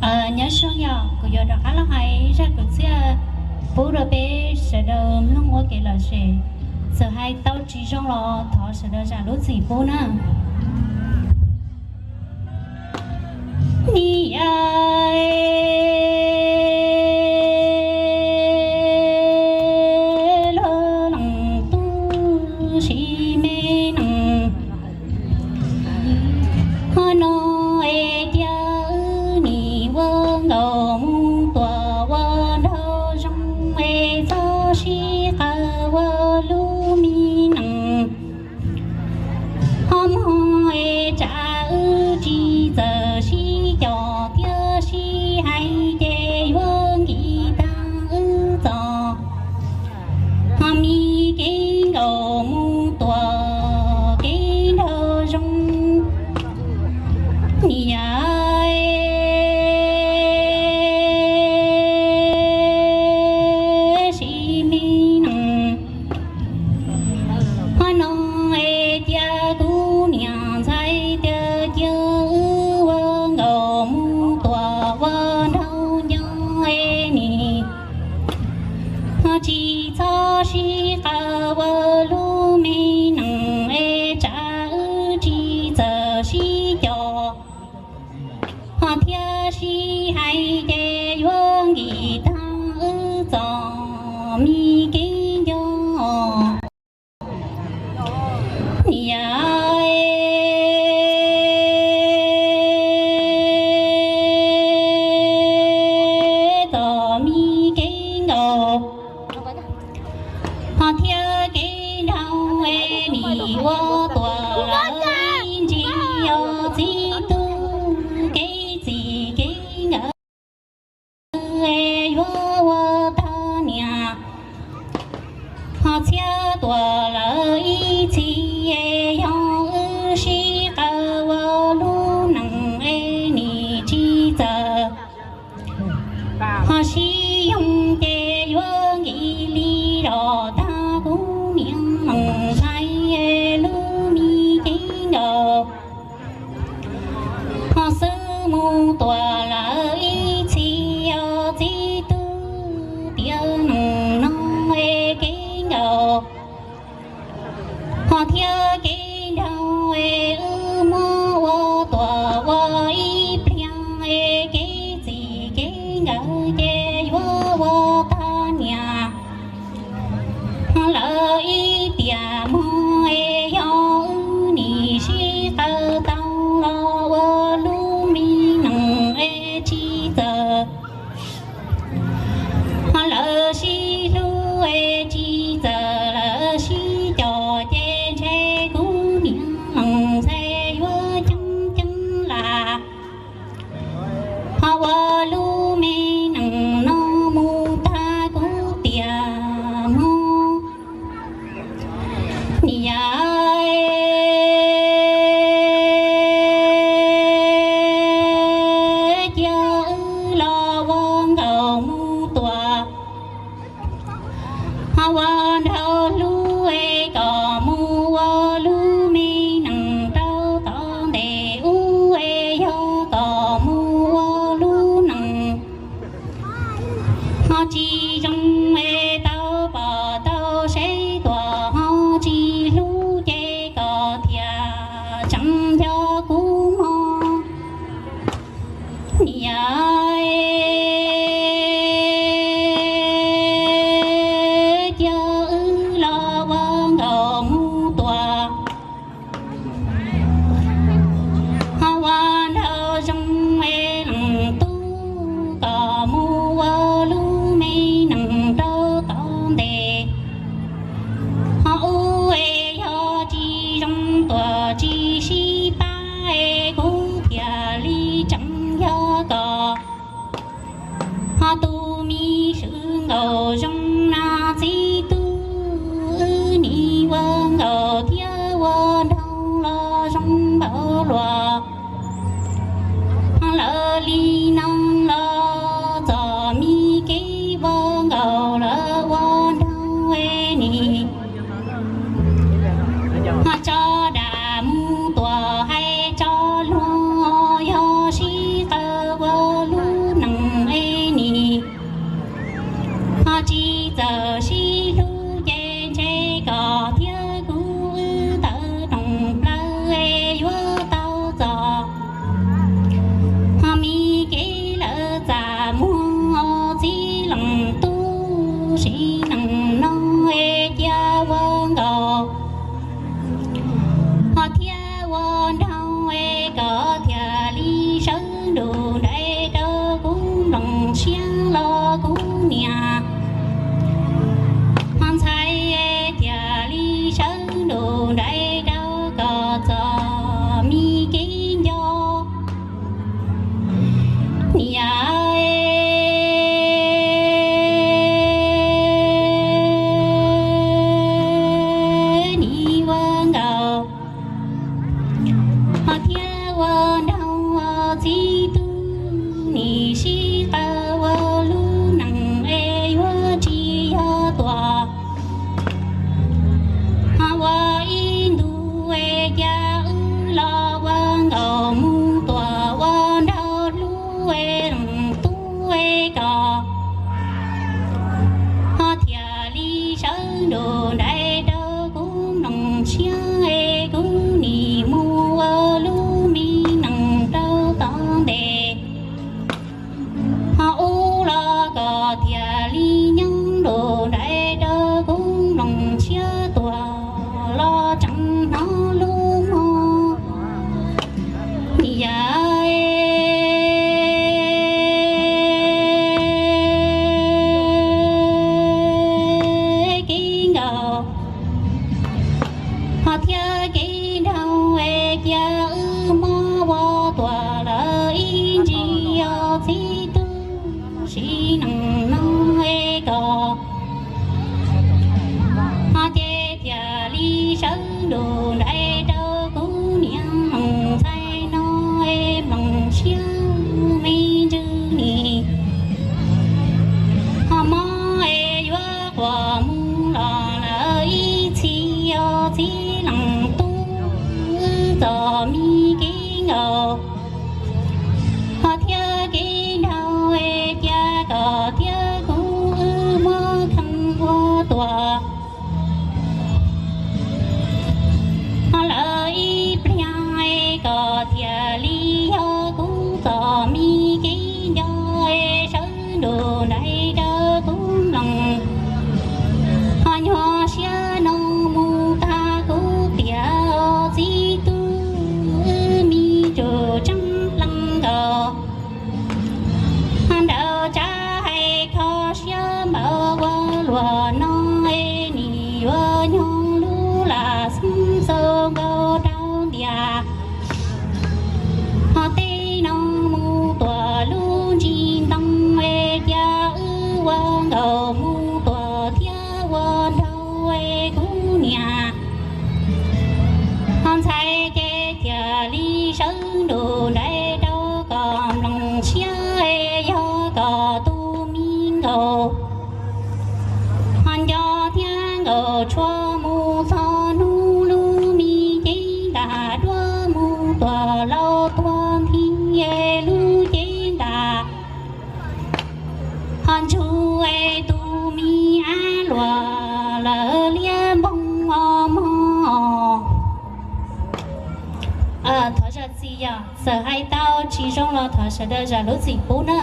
Nyob zoo, yog kuv yuav rov qab los hais zaj kwv txhiaj pub rau peb sawv daws mloog ua kev lom zem. Txawm hais tau tsis zoo los thov sawv daws zam lub txim pub na. Niam loj leej tub sim me neej, ho no es cia wb nim ua nkaus mus tuam ua nraug zoo es txhob sib qawm ua lub me neej. Ho mog es tsam wb tsis txawj sib cog thiab sib hais ces yuav nkim tag wb txoj ho me kev nkaus mus tuam kev nraug zoo. Niam sim me neej, ho no es cia kuv niam ntxhais tias cia wb ua nkaus mus tuam ua nraug nco es nim ho tsis txhob sib qawm ua lub me neej es tsam wb tsis txawj sib cog ho thiab sib hais ces yuav nkim tag wb txoj me kev nco. Niam txoj me kev nkaus ho thiab kev nraug es nim ua tuam lawm ib ntsis os txiv tub, kev txij kev nkawm es yuav ua tag niam ho txhiab tuam lawm ib txhis es yog wb sib qawm ua lub neej es nim tsis txawj ho sib yoog ces yuav nkim li los tag kuv niam ntxhais lub me kev nkaus ho xwb mus tuam lawm ib txhis os txiv tub, tiam neej no es kev nkaus ho thiab kev nraug es wb muab ua tuam ua ib pliag es kev txij kev nkawm ces yuav ua tag niam ho lawm ib tiam mog es yog wb nim sib qawm tau los ua lub me neej es tsis txawj ho lawv sib hlub es tsis txawj lawv sib cog ces ntshe kuv niam ntxhais yuav ceeb ceeb lam ho ua lub me neej no mus tag kuv tiam mog. Niam cia wb los ua nkaus mus tuam ho ua nraug hlub es kom mus ua lub me neej rau tom ntej ub es yog kom mus ua lub neej ho tsis zoo es tau pom tau seb tuam ho tsis hlub ces kom thiaj tseem yog kuv mog. Niam cia wb los ua nkaus mus tuam ho ua nraug zoo es leej tub kom mus ua lub me neej rau tom ntej ho ub es yog tsis zoo tuam tsis sib pab es kuv thiaj li tseem yog kom ho tus me swv nkaus zoo na txiv tub, wb nim ua nkaus thiab ua nraug los zoo npaum luaj ho lawv li no los txoj me kev ua nkaus lawv ua nraug es nim ho tso dam mus tuam hais tso luag yog sib qawm ua lub Yam nim ua nkaus ho thiab ua nraug txiv tub, nim sib qawm ua lub neej es yuav tsis yog tuag. Ho ua ib ntu es cas wb los ua nkaus mus tuaj ua nraug hlub es leej tub es koj ho thiaj li sawv nrug nraim rau kuv mloog siab es kuv nim mus ua lub me neej rau tom ntej. Ho ub los koj thiaj li nyob nrug nraim rau kuv mloog siab tuaj los tseem hnov lub mob yam kev nkaus ho thiab kev nraug es cia wb mob ua tuag lawm ib ntsis os txiv tub, sim neej no es koj ho ces thiaj li sawv nrug nraim rau kuv niam mloog ntxhais no es mloog siab me ntsws nim ho mob es yuav quaj mus los lawm ib txhis os txiv leej tub, wb txom me kev nkaus ho thiab kev nraug es cas koj thiab kuv wb muab kheej ua tuag ho lawm ib pliag es koj thiaj li yog kuv txom me kev nco es sawv nrug nraim rau kuv mloog ho nyuaj siab no mus tag kuv tiag os txiv tub, wb me ntsuj tseeb plaws nkaus ho nraug tsav hais kho siab npaum ua luaj no es nim yuav nyoog lub lam xeeb txaus nkaus rau ntiag ho tej no mus tuaj lub ntsis ntoo es cas wb ua nkaus mus tuaj thiab ua nraug es kuv niam ho ntxhais ces thiaj li sawv nrug nraim rau koj mloog siab es yog koj tus me nkaus ho nco thiab nkaus tshuav mus txog hnub lub me cev ntaj duab mus tuaj laus tuag nthi es lub cev ntaj ho ntsug es tus me ab luaj lawm liab npoo os mog. Thov zam txim yog txawm hais tau tsis zoo los thov sawv daws zam lub txim pub na.